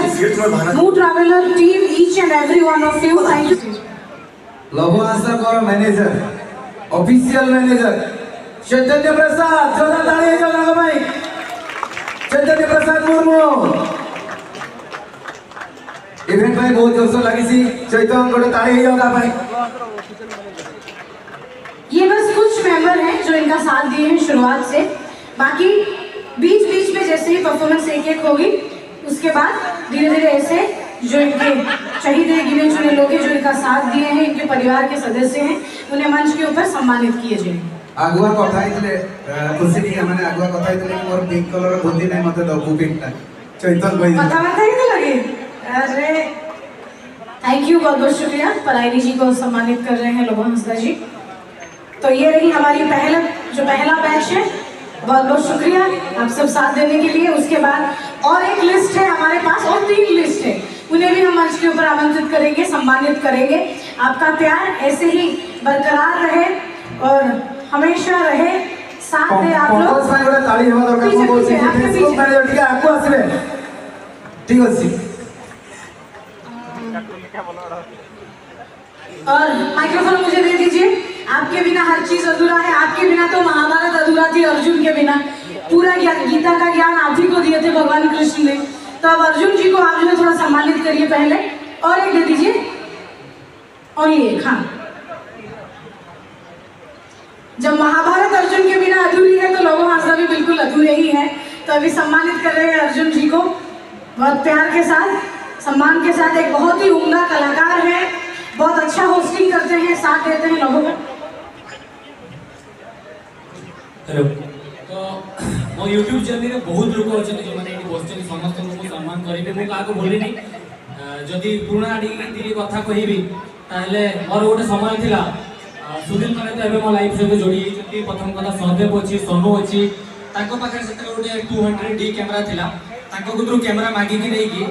Mu traveller team, each and every one of you, thank you. Laba Hansda manager, official manager Chaitanya Prasad, जोरदार ताली हो जाओ भाई। Chaitanya Prasad Murmu event में बहुत जोरसोर लगी चैतन्य गोटे ताली हो जाओ भाई। ये बस कुछ मेंबर हैं जो इनका साथ दिए हैं शुरुआत से, बाकी बीच बीच में जैसे ही परफॉर्मेंस एक एक होगी उसके बाद धीरे धीरे ऐसे जो इनके चाहिए गिने चुने लोग हैं जो इनका साथ दिए हैं, इनके परिवार के सदस्य हैं, उन्हें मंच के ऊपर सम्मानित किए जाएंगे। आगुआ कथा होइतले खुशी नहीं माने आगुआ कथा होइतले कि मोर पिंक कलर धोती नहीं मते दबु पिंकटा चैतन्य भाई कथा बात ही लगे। अरे thank you, बहुत बहुत शुक्रिया। परायनी जी को सम्मानित कर रहे हैं लबो हंसदा जी। तो ये रही हमारी पहला बैच है। बहुत बहुत शुक्रिया आप सब साथ देने के लिए। उसके बाद और एक लिस्ट है हमारे पास, और 3 लिस्ट है, उन्हें भी हम मंच के ऊपर आमंत्रित करेंगे, सम्मानित करेंगे। आपका प्यार ऐसे ही बरकरार रहे और हमेशा रहे, साथ दे आप लोग। और माइक्रोफोन मुझे दे दीजिए। आपके बिना हर चीज अधूरा है, आपके बिना तो महाभारत अधूरा थी, अर्जुन के बिना पूरा ज्ञान, गीता का ज्ञान आप ही को दिए थे भगवान कृष्ण ने। तो अब अर्जुन जी को आप जो है थोड़ा सम्मानित करिए पहले, और एक दे दीजिए और ये एक, हाँ। जब महाभारत अर्जुन के बिना अधूरी है तो लबो हांसदा भी बिल्कुल अधूरे ही है। तो अभी सम्मानित कर रहे हैं अर्जुन जी को बहुत प्यार के साथ, सम्मान के साथ। एक बहुत ही उम्दा कलाकार है, बहुत अच्छा होस्टिंग करते हैं, साथ देते हैं लोगों को। हेलो, तो मो यूट्यूब जर्नी रे बहुत लोक अछंती जे माने एठी बसछंती, समस्त को सम्मान करिबे, मु काको भूलिनी। जदि पुराना डी कथा कहिबी ताहले मोर गोटे समय थिला, सुनील माने तो एबे मो लाइफ सहित जोड़ी होइछंती। प्रथम कथा सहदेव अछि, सोनू अछि, ताको पाखरे सेते गोटे 200D camera थिला, ताको कतରୁ कैमरा मागिकी नेकी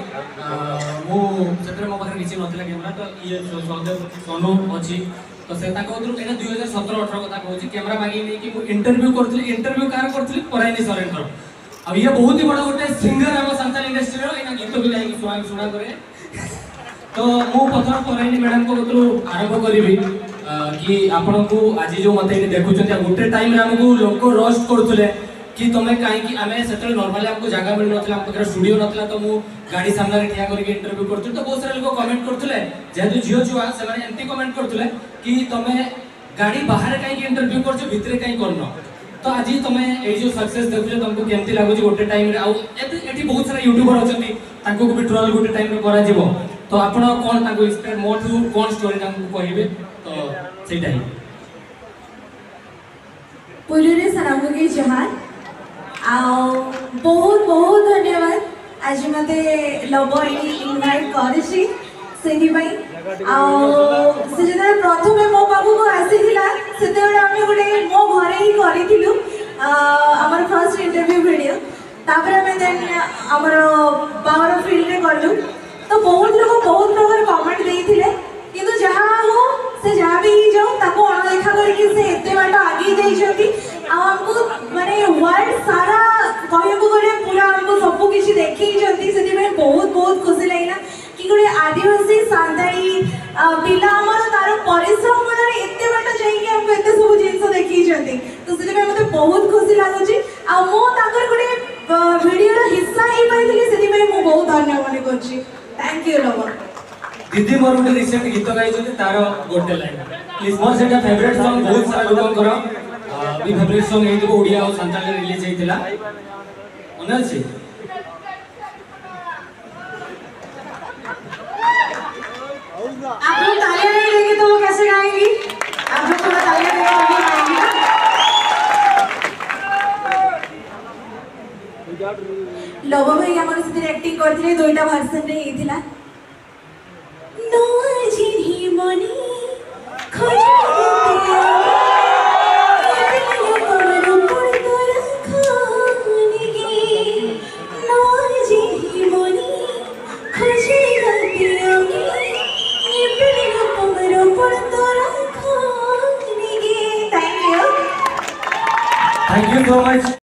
मु सेतरे मो पाखरे किछि नथिला कैमरा, तो ये सहदेव सोनू अछि तो से ताको कतରୁ एटा 2017-18 कथा कहउछि, कैमरा मागी नेकी मु इंटरव्यू करथिली। इंटरव्यू कार करथिली पराइनी सरेनकर। अब ये बहुत ही बड़ा गोटे सिंगर हम संताल इंडस्ट्री रो, एना गीत भी गाइकी सुना सुना करे। तो मु प्रथम पराइनी मैडम को कतରୁ आरंभ करिवि कि आपनकु आज जो मते एठी देखुछंती, गोटे टाइम रे हमकु लोक रोस्ट करथुले कि तमे काहे आमे सेतले नॉर्मली हमको जगह मिल नथिला, हम पाखरे स्टूडियो नथिला, तो मु गाड़ी सामने ठिया करके इंटरव्यू करथुले। तो बहुत सारे लोग कमेंट करथुले, जेहेतु झियो छुआ सेमाने एंटी कमेंट करथुले कि तमे गाड़ी बाहर काहे इंटरव्यू करछो, भितरे काहे करनो। तो आज तमे ए जो सक्सेस देखुछ तुमको केमती लागुछि गोटे टाइम रे? आउ एठी बहुत सारा यूट्यूबर अछंती, तांको भी ट्रोल गोटे टाइम रे करा जिवो, तो आपण कोन तांको इंस्पायर मोठू कोन स्टोरी तांको कहिबे? तो सेटा ही पुलुरे सनामुगे जोहार। आओ बहुत बहुत धन्यवाद आज मते लबो एठी इनवाइट करिछि सेथिपाई। आओ से जेते प्रथमे मो बाबू को आसीथिला सेतेबेले आमे गोटे मो घरे ही करिथिलु हमर फर्स्ट इंटरव्यू वीडियो, तापर आमे then हमर बाहर फील्ड रे करलु। तो बहुत लोग बहुत प्रकार कमेंट देइथिले, किंतु जहाँ हो से जहाँ भी जाओ ताको अणदेखा करके से एते बाट आगे जाइछंती। आ हमको माने वर्ल्ड सारा कहबो गले पूरा हमको सब किछि देखिछंती, सेति बहुत बहुत खुशी लागिला कि गोटे आदिवासी सांताली पिला हमर तार परिश्रम बलरे एते बाट जाइके हमको एते सब जिनिस देखिछंती। तो सेति मते बहुत खुशी लागुछि। आ मो ताकर गोटे वीडियो रो हिस्सा हेइ पाइथिली, सेति मु बहुत धन्य मने करछि। Thank you लव दीदी। मोर गोटे रिसेंट गीत गाइछंती, तार गोटे लाइन प्लीज। मोर सेटा फेवरेट सॉन्ग, बहुत सारा लोकंकर भी फेवरेट सॉन्ग हेइथिबो, ओडिया और संताली रिलीज हेइथिला, मने अछि? आप लोग तालियां नहीं देंगे तो वो कैसे गाएंगी? आप लोग थोड़ा तालियां देंगे तभी गाएंगी ना। लव भाई हमर सेते एक्टिंग करथिले, दुईटा वर्जन रे हेइथिला। नो जिन्ही मनी खोजे Thank you so much.